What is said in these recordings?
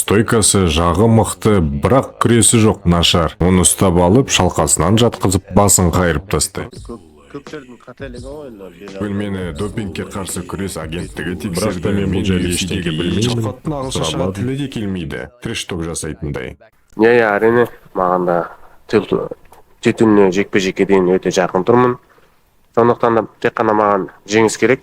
Стойкасы жағы мықты, бірақ күресі жоқ, нашар. Оны ұстап алып, шалқасынан жатқызып, басын қайырып тастайды. Көптердің қателігі ғой енді бер. Бөлмені допингке қарсы күрес агенттігі тексерді. Бірақ та мен бұл жайлы ештеңе білмеймін, Шавкаттың ағылшыншаға сұрамадым. тілі де келмейді. Трэш-ток жасайтындай. Иә, әрине, маған да титуліне жекпе жекке дейін өте жақын тұрмын, сондықтан да тек қана маған жеңіс керек.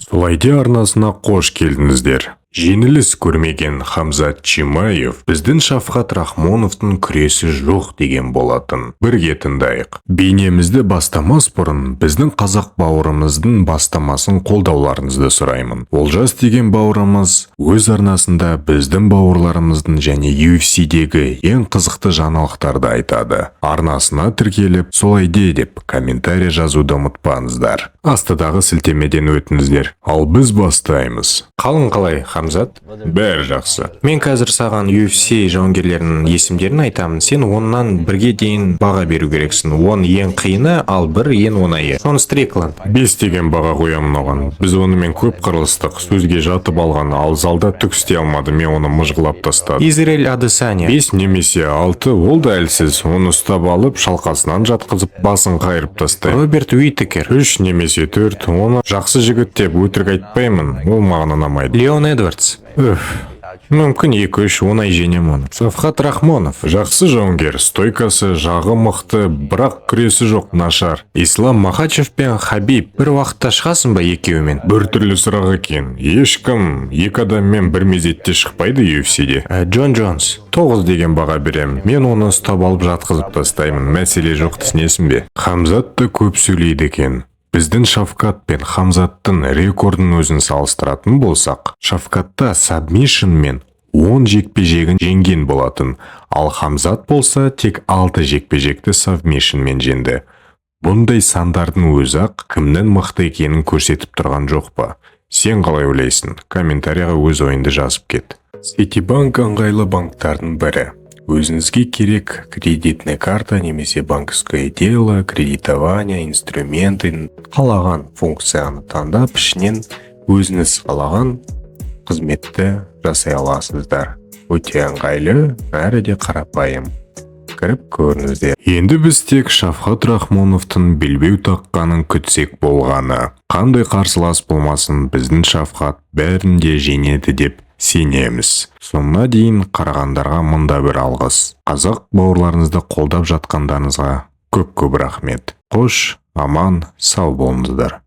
Солайде арнасына қош келдіңіздер. Жеңіліс көрмеген Хамзат Чимаев біздің Шавкат Рахмоновтың күресі жоқ деген болатын. Бірге тыңдайық. Бейнемізді бастамас бұрын біздің қазақ бауырымыздың бастамасын қолдауларыңызды сұраймын. Олжас деген бауырымыз өз арнасында біздің бауырларымыздың және UFC-дегі ең қызықты жаңалықтарды айтады. Арнасына тіркеліп, солай де деп комментарий жазуды ұмытпаңыздар. Астыдағы сілтемеден өтіңіздер. Ал біз бастаймыз. Қалың қалай, Хамзат? Бәрі жақсы. Мен қазір саған UFC жауынгерлерінің есімдерін айтамын. Сен 10-нан 1-ге дейін баға беру керексің. 10 ең қиыны, ал 1 ең оңайы. Шон Стрикланд. 5 деген баға қоямын оған. Біз онымен көп қырылыстық, сөзге жатып алған, ал залда түк істей алмады, мен оны мыжғылап тастадым. Израиль Адесанья. 5 немесе 6, ол да әлсіз. Оны ұстап алып, шалқасынан жатқызып, басын қайырып тастайды. Роберт Уитакер. 3 немесе 4, оны жақсы жігіт деп өтірік айтпаймын, ол маған ұнамайды. Леон Эдвардс. Үф, мүмкін 2-3, оңай жеңем оны. Шавкат Рахмонов. Жақсы жауынгер, стойкасы жағы мықты, бірақ күресі жоқ, нашар. Ислам Махачев пен Хабиб. Бір уақытта шығасың ба екеуімен? Бір түрлі сұрақ екен. Ешкім екі адаммен бір мезетте шықпайды UFC-де. Джон Джонс. 9 деген баға берем. Мен оны ұстап алып, жатқызып тастаймын. Мәселе жоқ, түсінесің бе? Хамзат та көп сөйлейді екен. Біздің Шавкат пен Хамзаттың рекордын өзін салыстыратын болсақ, Шавкатта сабмишнмен 10 жекпе-жегін жеңген болатын, ал Хамзат болса тек 6 жекпе-жекті сабмишнмен жеңді. Бұндай сандардың өзі-ақ кімнің мықты екенін көрсетіп тұрған жоқ па? Сен қалай ойлайсың? Комментарияға өз ойыңды жазып кет. Ситибанк ыңғайлы банктардың бірі. Өзіңізге керек кредитный карта немесе банковское дело, кредитование, инструменты, қалаған функцияны таңдап, ішінен өзіңіз қалаған қызметті жасай аласыздар. Өте ыңғайлы, әрі де қарапайым. Кіріп көріңіздер. Енді біз тек Шавкат Рахмоновтың белбеу таққанын күтсек болғаны. Қандай қарсылас болмасын, біздің Шавкат бәрін де жеңеді деп сенеміз. Соңына дейін қарағандарға мында бір алғыс. Қазақ бауырларыңызды қолдап жатқандарыңызға көп-көп рахмет. Қош, аман, сау болыңыздар.